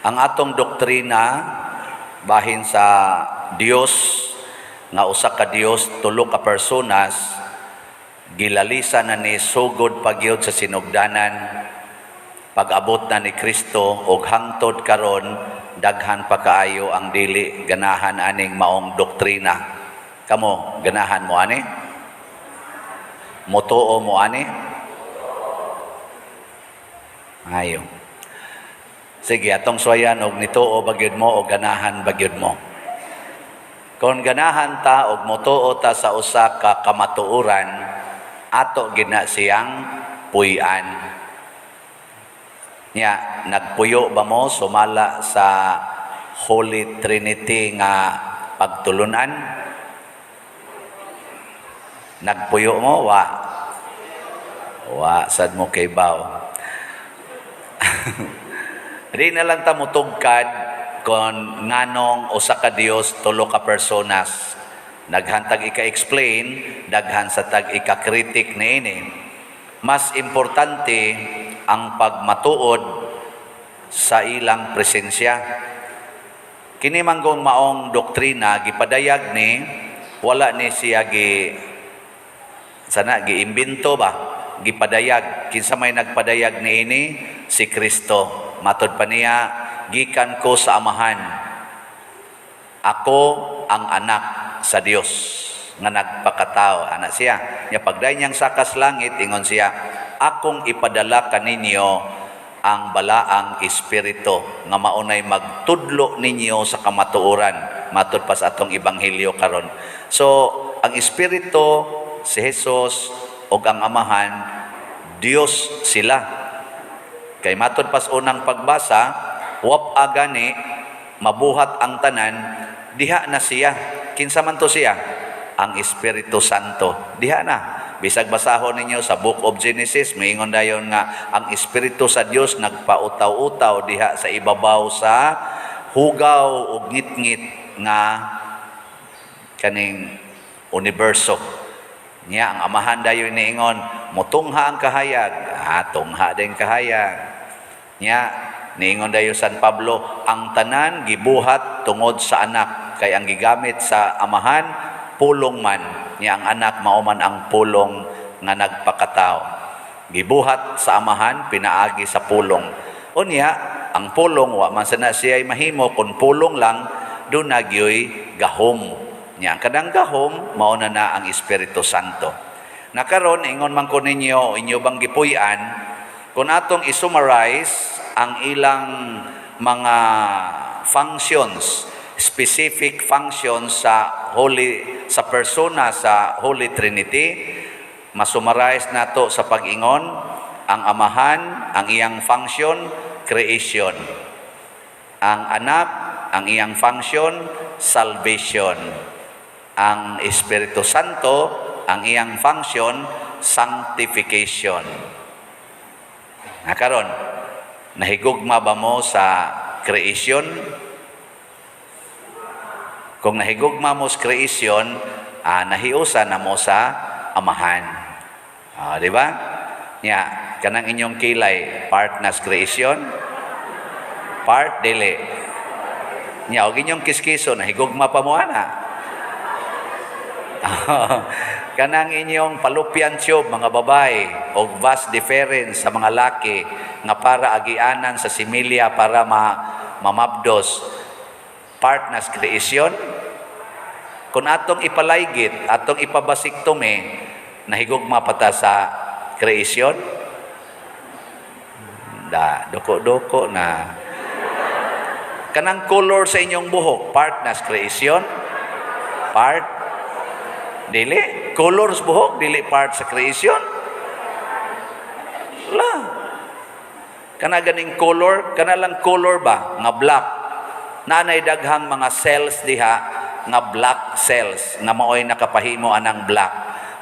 Ang atong doktrina bahin sa Dios nga usa ka Dios, tulo ka personas, gilalisa na ni sugod pa gyud sa sinugdanan, pag-abot na ni Kristo ug hangtod karon, daghan pa kaayo ang dili ganahan aning maong doktrina. Kamo, ganahan mo ani? Motuo mo ani? Ayo. Sige, atong suwayan og nituo ba gyud mo o ganahan ba gyud mo. Kung ganahan ta og motuo ta sa usa ka kamatuoran, ato gina siyang puy-an. Nya, nagpuyo ba mo sumala sa Holy Trinity nga pagtulunan? Nagpuyo mo? Wa. Wa, sad mo kay baw. Di na lang ta mutugkad kung nganong usa ka Dios, tulo ka personas. Daghan tag ika-explain, daghan sa tag ika-critic niini. Mas importante ang pagmatuod sa ilang presensya. Kini manggong maong doktrina gipadayag ni, wala ni siya gi sana giimbento ba, gipadayag. Kinsa may nagpadayag niini? Si Kristo. Matod pa niya, "Gikan ko sa Amahan. Ako ang Anak sa Dios nga nagpakatao," ana siya. Nya pagdayon niyang sakas langit, ingon siya, "Akong ipadala kaninyo ang Balaang Espiritu nga maunay magtudlo ninyo sa kamatuoran," matod pa sa atong ebanghelyo karon. So ang Espiritu, si Jesus ug ang Amahan, Dios sila. Kay matod pas unang pagbasa, wap gani mabuhat ang tanan, diha na siya. Kinsa man to siya? Ang Espiritu Santo. Diha na. Bisag basahon ninyo sa Book of Genesis, moingon dayon nga ang Espiritu sa Dios nagpautaw-utaw diha sa ibabaw sa hugaw ug ngitngit nga kaning universo. Nya ang Amahan dayon niingon, "Mutungha ang kahayag." Ah, tungha din kahayag. Nya niingon dayon San Pablo, ang tanan gibuhat tungod sa Anak, kay ang gigamit sa Amahan pulong man. Nya ang Anak mao man ang Pulong nga nagpakatao. Gibuhat sa Amahan pinaagi sa Pulong. Unya ang Pulong, wa man sana siya mahimo kung pulong lang, duna gyoy gahom. Nya ang kanang gahom mao na na ang Espiritu Santo. Na karon, ingon man ko ninyo, inyo bang gipuy-an kung atong i-summarize ang ilang mga functions, specific functions sa Holy, sa persona sa Holy Trinity? Masummarize nato sa pag-ingon, ang Amahan, ang iyang function, creation. Ang Anak, ang iyang function, salvation. Ang Espiritu Santo, ang iyang function, sanctification. Na karon, nahigugma ba mo sa creation? Kung nahigugma mo sa creation, nahiusa na mo sa Amahan. Di ba? Nya, kanang inyong kilay, part na sa creation? Part, dili. Nya, og inyong kiskiso, nahigugma pa mo ana? Kanang inyong fallopian tube, mga babae, og vas deferens sa mga laki, nga para agianan sa similya para mamabdos, part na sa creation? Kung atong ipalaygit, atong ipa-vasectomy, nahigugma pa ta sa creation? Da, doko-doko na. Kanang color sa inyong buhok, part na sa creation? Part? Dili. Color sa buhok, dili part sa creation? La. Kana ganing color, kana lang color ba nga black? Naanay daghang mga cells diha nga black cells nga maoy nakapahimo anang black.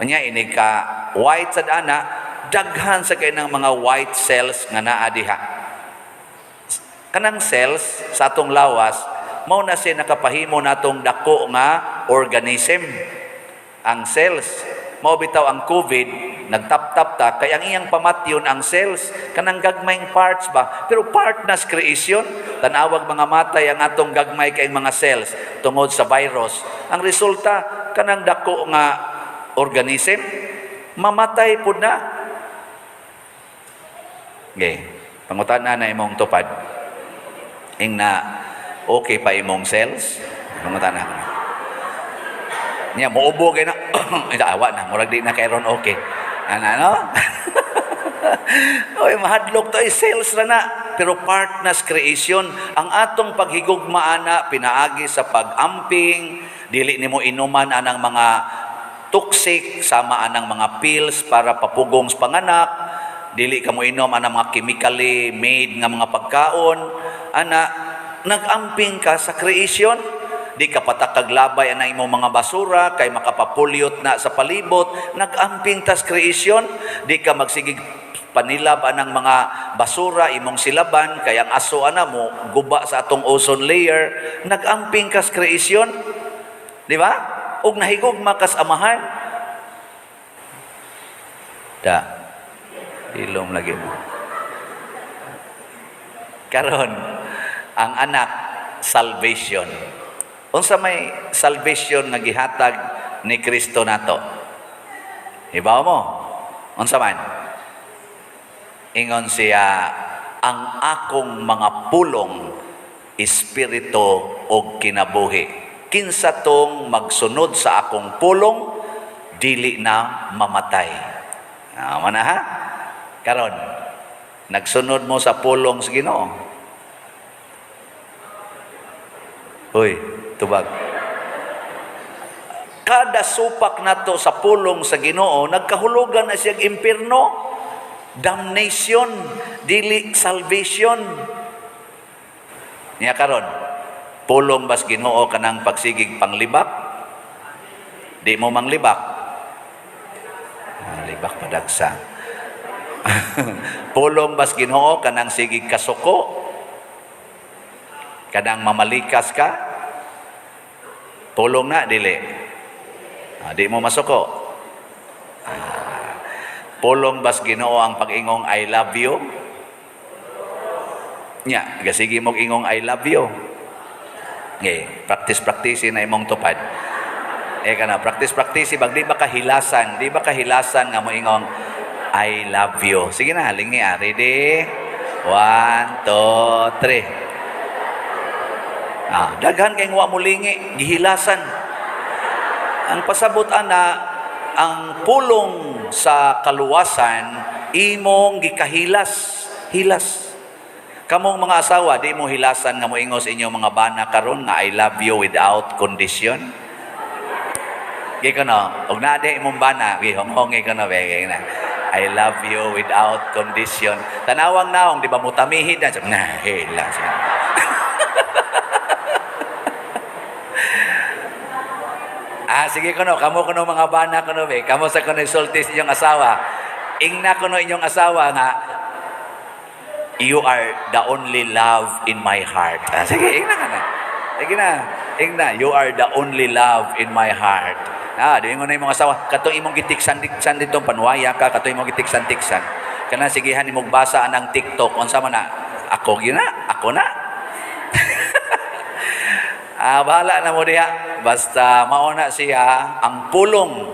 Unya inig ka white sad ana, daghan sa kay ng mga white cells nga naa diha. Kanang cells sa atong lawas, mao na siya nakapahimo natong dako nga organism. Ang cells. Mao bitaw ang COVID, nagtap-tap ta kay ang iyang pamatyon ang cells, kanang gagmayng parts ba, pero part na sa creation. Tanawag mga matay ang atong gagmay kay mga cells tungod sa virus. Ang resulta, kanang dako nga organism mamatay pud na. Okay. Pangutana na imong tupad. Ing na okay pa imong cells? Pangutana ko na. Niya, muubo kay na. Ito, awa na. Murag di na kay ron okay. Ano, ano? Oy, mahadlok to, ay cells ra na. Pero part na sa creation, ang atong paghigugma ana pinaagi sa pag-amping, dili nimo inuman anang mga toxic, sama anang mga pills para papugong sa panganak, dili ka mo inom anang mga chemically made nga mga pagkaon, ana nag-amping ka sa creation. Di ka patakag labay anang imong mga basura kay makapapollute na sa palibot. Nag-amping tas creation. Di ka magsigig panilab anang mga basura imong silaban kay ang aso ana mo guba sa atong ozone layer. Nag-amping kas creation, di ba? Ug nahigugma kas Amahan. Da ilom lagi mo karon. Ang anak, salvation. Unsa may salvation nga gihatag ni Kristo nato? Hibaw mo unsa man? Ingon siya, "Ang akong mga pulong espiritu og kinabuhi. Kinsa tong magsunod sa akong pulong, dili na mamatay." Ah, mana ha? Karon, nagsunod mo sa pulong sa Ginoo? Hoy, tubag. Kada supak nato sa pulong sa Ginoo, nagkahulugan na siyang impierno, damnation, dili salvation. Niya karon, pulong bas Ginoo kanang pagsigig panglibak? Di mo manglibak? Ah, libak padagsa. Pulong bas Ginoo kanang sigig kasuko? Kanang mamalikas ka? Pulong na dili? Ah, di mo masuko. Ah, pulong bas Ginoo ang pag-ingong "I love you"? Nya, gasigi mong ingong "I love you". Okay, practice practice na imong tupad. Eh kana practice practice bag di ba kahilasan, di ba kahilasan nga mo ingong "I love you"? Sige na, lingi ah. Ready? One, two, three. Ah, daghan kay wa mo lingi, gihilasan. Ang pasabot ana, ang pulong sa kaluwasan imong gikahilas, hilas. Kamong mga asawa, di mo hilasan nga moingon sa inyong mga bana karon nga "I love you without condition"? Gi kono, og naa di imong bana, gihonghongi kono be na. "I love you without condition." Tanawang naong, di ba mutamihid na? Sabi, na, hilas. Ah, sige kono, kamo kono mga bana kono be, kamo sa kono isulti sa inyong asawa. Ingna kono inyong asawa nga, "You are the only love in my heart." Ah, sige, ingna ka na. Sige na. Ingna, "You are the only love in my heart." Ah, di mo na imong asawa, katong imong gitiksan-tiksan dito, panuwaya ka, katong imong gitiksan-tiksan. Kana sigihan imong basa anang TikTok, unsa man na? Ako gyud na, ako na. Ah, bahala na mo diha. Basta mao na siya ang pulong.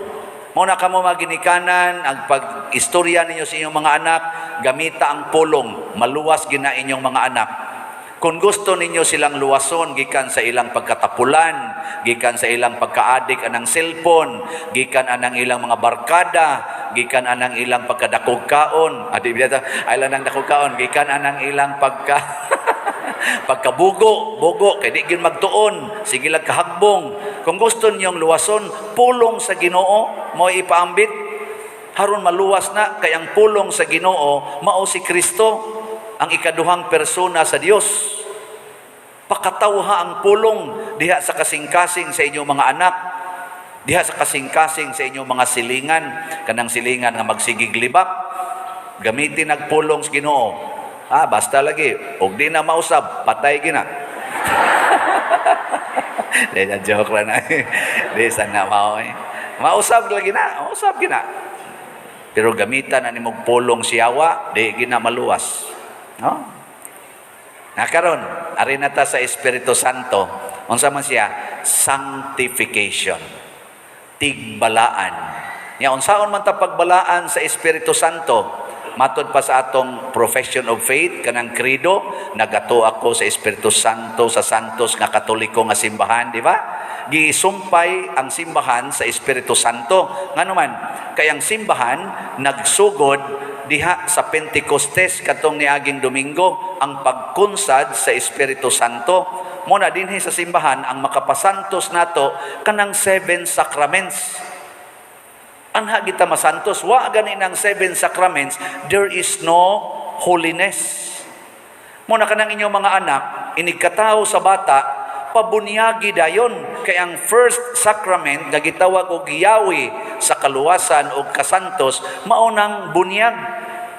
Mao na kamo maginikanan ang pag-istorya ninyo sa inyong mga anak, gamita ang pulong, maluwas gina inyong mga anak. Kung gusto ninyo silang luwason gikan sa ilang pagkatapulan, gikan sa ilang pagkaadik anang cellphone, gikan anang ilang mga barkada, gikan anang ilang pagkadakog kaon, adi bita ay lang nang dakog kaon, gikan anang ilang pagkabugo, bugo kay di gyud magtuon, sige lang kahagbong. Kung gusto ninyong luwason, pulong sa Ginoo mo ipaambit haron maluwas na, kay ang pulong sa Ginoo mao si Kristo, ang ikaduhang persona sa Dios. Pakatawha ang pulong diha sa kasing-kasing sa inyong mga anak, diha sa kasing-kasing sa inyong mga silingan, kanang silingan nga magsigig libak, gamitin ang pulong sa Ginoo. Ah, basta lagi, og di na mausab, patay gina. Di na joke lang na. Di sana mao eh. Mausab lagi na, mausab gina. Pero gamitan na nimog pulong siyawa, di gina maluwas. No? Na karon, ari na ta sa Espiritu Santo. Unsa man siya? Sanctification. Tigbalaan. Nya unsaon man ta pagbalaan sa Espiritu Santo? Matod pa sa atong profession of faith, kanang credo, nagato ako sa Espiritu Santo sa Santos nga Katoliko nga simbahan, di ba? Gisumpay ang simbahan sa Espiritu Santo. Ngano man? Kay ang simbahan nagsugod diha sa Pentecostes katong niaging Domingo, ang pagkunsad sa Espiritu Santo. Muna dinhi sa simbahan ang makapasantos nato kanang seven sacraments. Anha kita masantos, wa gani ng seven sacraments, there is no holiness. Muna kanang inyong mga anak, inigkatawo sa bata, pabunyagi dayon kay ang first sacrament nga gitawag og yawi sa kaluwasan og kasantos mao nang bunyag.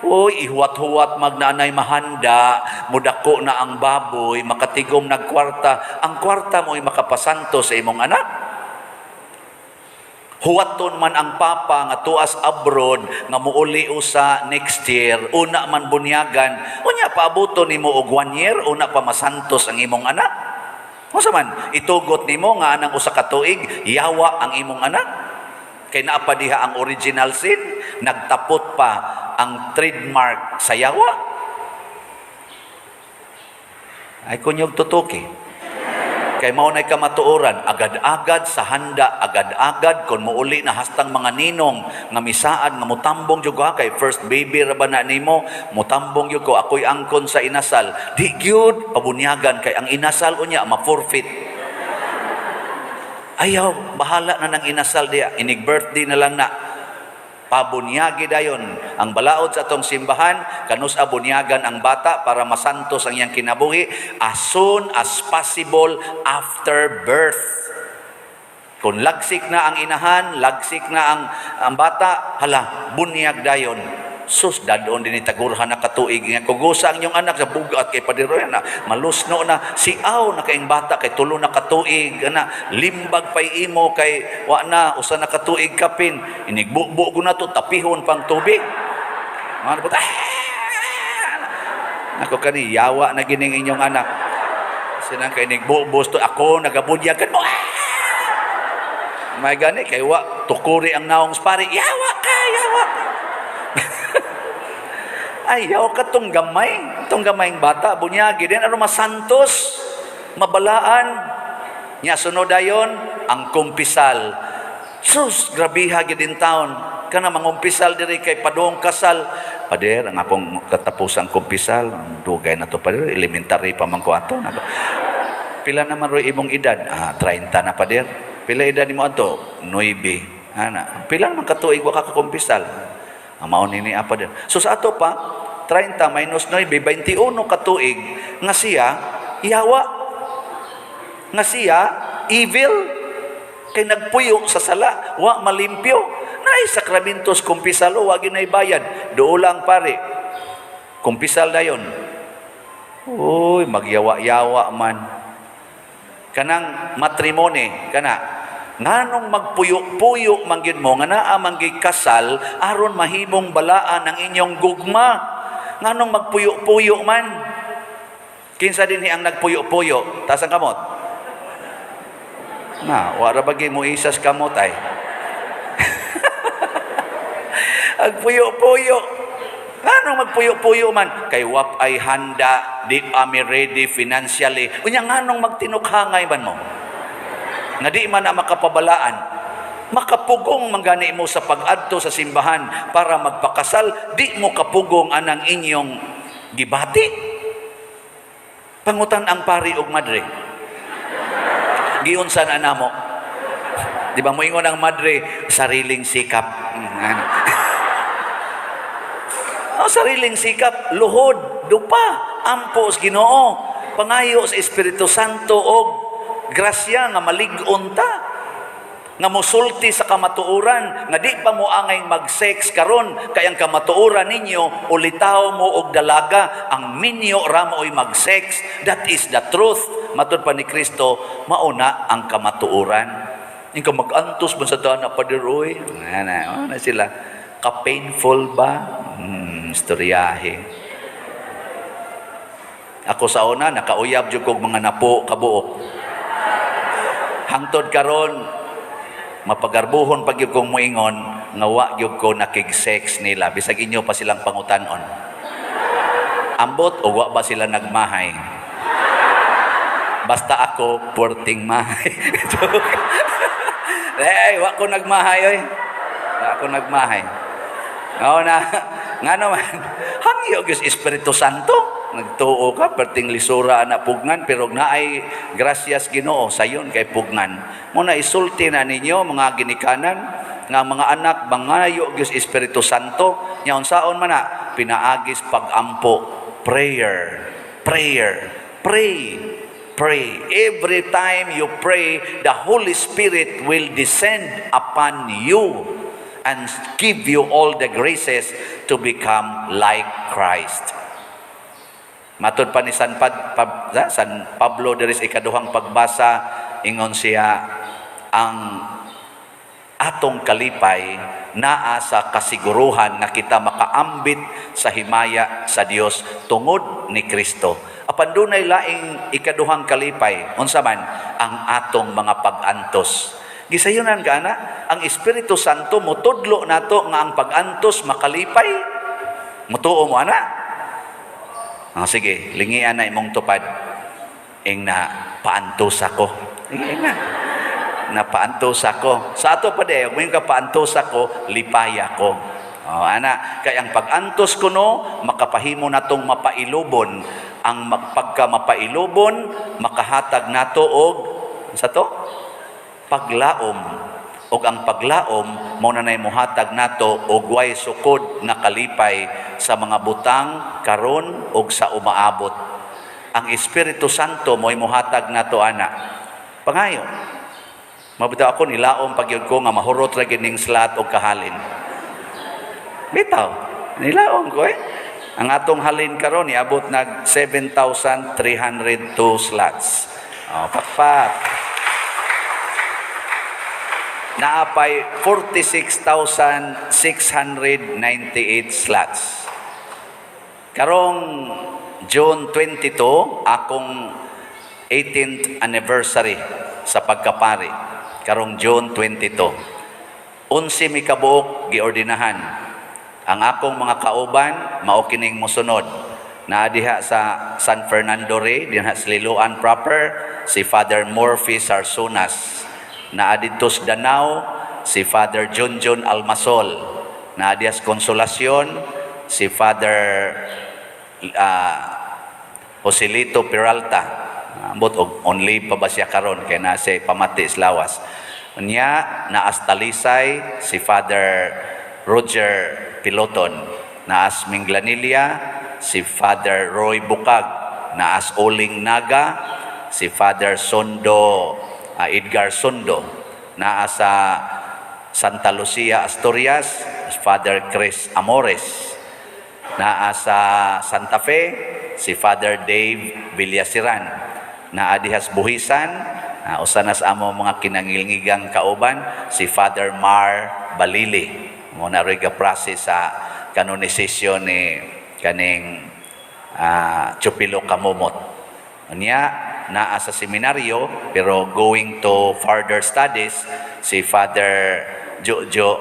Uy, ihuwat-huwat magnaanay mahanda, mudako na ang baboy, makatigom nagkwarta. Ang kwarta mo'y makapasantos sa imong anak. Huwaton man ang papa nga tuas abroad nga muuli usa next year, una man bunyagan, unya paabuton nimo og one year, una pa masantos ang imong anak. Unsa man itugot nimo nga anang usa ka tuig yawa ang imong anak? Kay naa pa diha ang original sin, nagtapot pa ang trademark sa yawa. Ay kunyog tutuki. Kay mao nay kamatuoran, agad-agad sa handa, agad-agad kon muuli na hastang mga ninong nga misaad nga mutambong jud ko ha, kay first baby ra ba na nimo, mutambong jud ko, ako'y angkon sa inasal. Di gyud pabunyagan kay ang inasal unya ma-forfeit. Ayaw, bahala na ng inasal diya. Inig birthday na lang na. Pabunyagi dayon ang balaod sa atong simbahan, kanus bunyagan ang bata para masantos ang iyang kinabuhi as soon as possible after birth. Kung lagsik na ang inahan, lagsik na ang bata, hala, bunyag dayon. Sus, dadon din ni tagurhan na katuig nga kugusa ang inyong anak sa bugat kay padiro na malusno na siaw na kaing bata kay 3 na katuig ana, limbag pay imo kay wa na usa na katuig kapin, inigbubo ko na to, tapihon pang tubig. Mga puta. Nako, kani yawa na gining inyong anak. Sinang kay inigbubos to ako nagabunyagan mo. May gani kay wa tukuri ang naong pari. Yawa ka, yawa ka. Ayaw ka tong gamay, tong gamayng bata, bunyagi din, ano masantos, mabalaan. Nya sunod dayon, ang kumpisal. Sus, grabiha gid in town. Kana mangumpisal diri kay padung kasal. Pader, ang akong katapusang kumpisal, ang dugay na to, pader, elementary pa man ko ato. Pila naman roy imong edad? Ah, 30 na, pader. Pila edad nimo ato? 9. Ana. Pila naman katuig wa ka kakumpisal? Ang mao ni apa din. So sa ato pa, 30 minus 9, 21 katuig nga siya yawa. Nga siya evil. Kay nagpuyo sa sala, wa malimpyo. Naay sakramentos kumpisal, wa ginay bayad. Duol lang pare. Kumpisal dayon. Uy, magyawa-yawa man. Kanang matrimony, kana nganong magpuyo-puyo man gyud mo nga naa man gyud kasal aron mahimong balaan ang inyong gugma? Nganong magpuyo-puyo man? Kinsa dinhi ang nagpuyo-puyo? Taas ang kamot. Na wara bagi mo isas kamot ay agpuyo-puyo. Nganong magpuyo-puyo man? Kay wap ay handa, di ami ready financially. Unya nganong magtinukhangay man mo nga di man na makapabalaan? Makapugong man gani mo sa pag-adto sa simbahan para magpakasal, di mo kapugong anang inyong gibati. Pangutan ang pari og madre. Giunsa na namo. Di ba moingon ang madre, sariling sikap. Ano? Oh, sariling sikap, luhod, dupa, ampo sa Ginoo, pangayo sa Espiritu Santo og grasya nga malig-on ta, nga mosulti sa kamatuoran, nga di pa mo angay mag-sex karon kay ang kamatuoran ninyo ulitaw mo og dalaga, ang minyo ra mo'y mag-sex. That is the truth. Matud pa ni Kristo, mauna ang kamatuoran. Ikaw mag-antos man sa dana, Pader, oy. Na, na sila. Ka-painful ba? Istoryahe. Ako sa una, nakauyab jud kog mga napo kabuok. Hangtod karon, mapagarbuhon pag gyud kong moingon nga wa gyud ko nakig-sex nila bisag inyo pa silang pangutan-on. Ambot o wa ba sila nagmahay. Basta ako, puwerteng mahay. Joke. Eh, wa ko nagmahay oy. Wa ko nagmahay. Oo na, nga naman, hangyo gyud Espiritu Santo. Nagtuo ka, perting lisura na pugnan, pero naay grasyas Ginoo sayon kay pugnan. Mao na isulti na ninyo mga ginikanan, nga mga anak mangayo gyud Espiritu Santo, nya unsaon man na pinaagis pag-ampo, prayer, prayer, pray, pray. Every time you pray, the Holy Spirit will descend upon you and give you all the graces to become like Christ. Matod pa ni San Pablo diri sa ikaduhang pagbasa, ingon siya, ang atong kalipay naa sa kasiguruhan nga kita makaambit sa himaya sa Dios tungod ni Kristo. Apan dunay laing ikaduhang kalipay, unsa man ang atong mga pag-antos. Gisayunan ka na, ang Espiritu Santo motudlo nato nga ang pag-antos makalipay. Mutuo mo ana? Ah, sige, lingian na imong tupad. Ing na paantos ako. Ing na. Napaantos ako. Sa ato pa de, kung ka paantos ako, lipaya ko. Oh, ana, kay ang pag-antos kuno makapahimo natong mapailubon. Ang pagka mapailubon, makahatag nato og sa to paglaom, ug ang paglaom mao na nay mohatag nato og way sukod nga kalipay sa mga butang karon ug sa umaabot. Ang Espiritu Santo mo'y mohatag nato ana. Pangayo. Mabitaw ako, nilaom pagyud ko nga mahurot ra gyud ning slot og kahalin. Bitaw, nilaom ko eh. Ang atong halin karon niabot nag 7,302 slots. Oh, pakpak. Naapay 46,698 slots. Karong June 22, akong 18th anniversary sa pagkapari. Karong June 22. 11 mi kabuok giordinahan. Ang akong mga kauban mao kining mosunod. Naa diha sa San Fernando Rey, dinha sa Liloan proper, si Father Murphy Sarsunas. Naa didto sa Danao, si Father Junjun Almasol. Naa diha sa Consolacion, si Father Joselito Peralta. Ambot og on leave pa ba siya karon kay naa siya pamati sa lawas. Unya naa sa Talisay si Father Roger Piloton. Naa sa Minglanilla si Father Roy Bukag. Naa sa Uling, Naga si Father Sondo, Edgar Sondo. Naa sa Santa Lucia, Asturias, Father Chris Amores. Naa sa Santa Fe si Father Dave Villasiran. Naa diha sa Buhisan, usa na sa amo mga kinangilngigang kauban, si Father Mar Balili. Mao na ro'y ga-process sa canonization ni kaning Chupilo Kamumot. Unya, naa sa seminaryo pero going to further studies si Father Jojo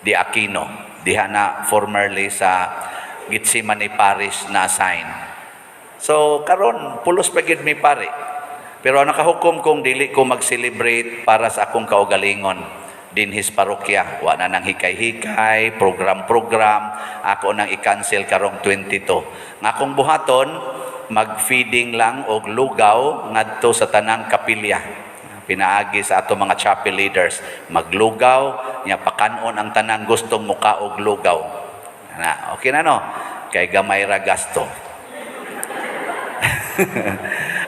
Di Aquino. Diha na formerly sa Gethsemane Parish na assign. So karon pulos pa gyud mi pare. Pero ang nakahukom kong dili ko mag-celebrate para sa akong kaugalingon dinhis parokya. Wa na nang hikay-hikay, program-program, ako nang i-cancel karong 22. Nga akong buhaton, mag-feeding lang og lugaw ngadto sa tanang kapilya. Pinaagi sa ato mga chapel leaders, maglugaw, nya pakanon ang tanang gustong muka og lugaw. Na, okay na no? Kay gamay ra gasto.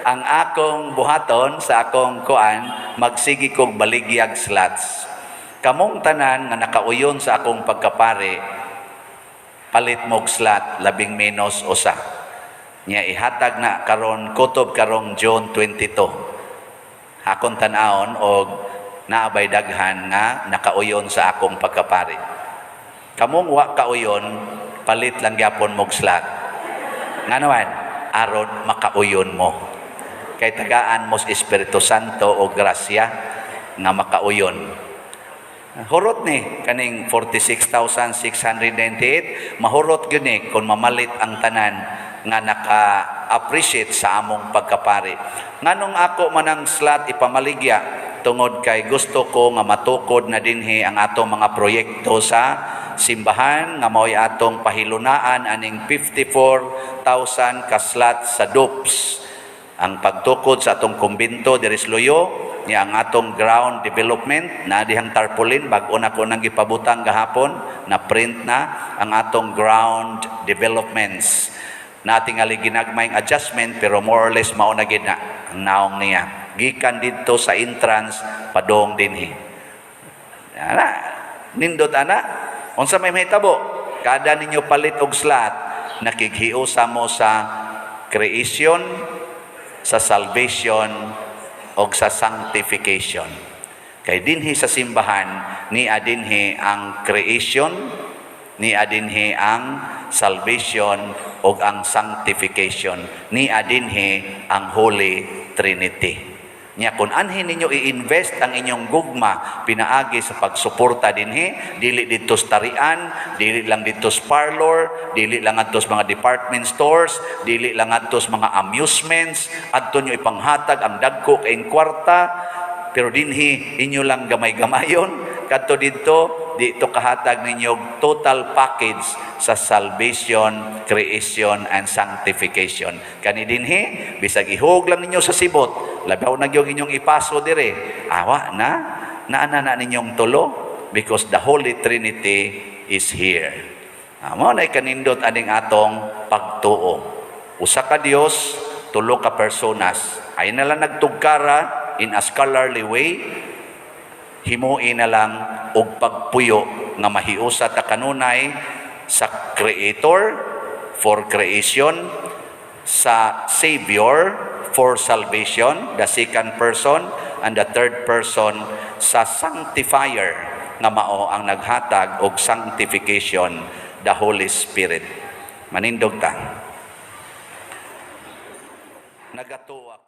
Ang akong buhaton sa akong kuan, magsigi kog baligyag slots. Kamong tanan nga nakauyon sa akong pagkapare, palit mog slot labing menos usa. Nya ihatag na karon, kutob karong June 22. Akong tan-awon og Naabay daghan nga nakauyon sa akong pagkapari. Kamong wa kauyon, palit lang gyapon mog slot. Nga naman, aron makauyon mo. Kay tagaan mo sa Espiritu Santo o grasya nga makauyon. Hurot ni kaning 46,698, mahurot gyud ni kung mamalit ang tanan nga naka-appreciate sa among pagkapari. Nganong ako manang slot ipamaligya? Tungod kay gusto ko nga matukod na dinhi ang atong mga proyekto sa simbahan nga mao'y atong pahilunaan aning 54,000 ka slot sa DUPS, ang pagtukod sa atong kumbento diri sa Luyo ni ang atong ground development na dihang tarpaulin. Bag-o na ko nang gipabutang gahapon, na print na ang atong ground developments na tingali ginagmayng adjustment, pero more or less mao na gid na ang naong niya gikan didto sa entrance padong dinhi. Ana, nindot ana. Unsa may mahitabo kada ninyo palit og slot, nakighiusa mo sa creation, sa salvation o sa sanctification. Kay dinhi sa simbahan, ni dinhi ang creation, ni dinhi ang salvation o ang sanctification, ni dinhi ang Holy Trinity. Nya kung anhin ninyo i-invest ang inyong gugma pinaagi sa pagsuporta dinhi, dili didto sa tarian, dili lang didto sa parlor, dili lang adto sa mga department stores, dili lang adto sa mga amusements, adto nyo ipanghatag ang dagko kayong kwarta, pero dinhi inyo lang gamay-gamayon. Kadto didto, dito kahatag ninyo total package sa salvation, creation, and sanctification. Kani dinhi, bisag ihog lang ninyo sa sibot, labaw na gyud inyong ipaso dire. Awa na, naana na ninyong tulo because the Holy Trinity is here. Amo na kanindot aning atong pagtuo. Usa ka Dios, tulo ka personas. Ay na lang nagtugkara in a scholarly way, himuin na lang og pagpuyo nga mahiusa ta kanunay sa Creator for creation, sa Savior for salvation, the second person, and the third person sa Sanctifier nga mao ang naghatag og sanctification, the Holy Spirit. Manindog ta. Nagatuwa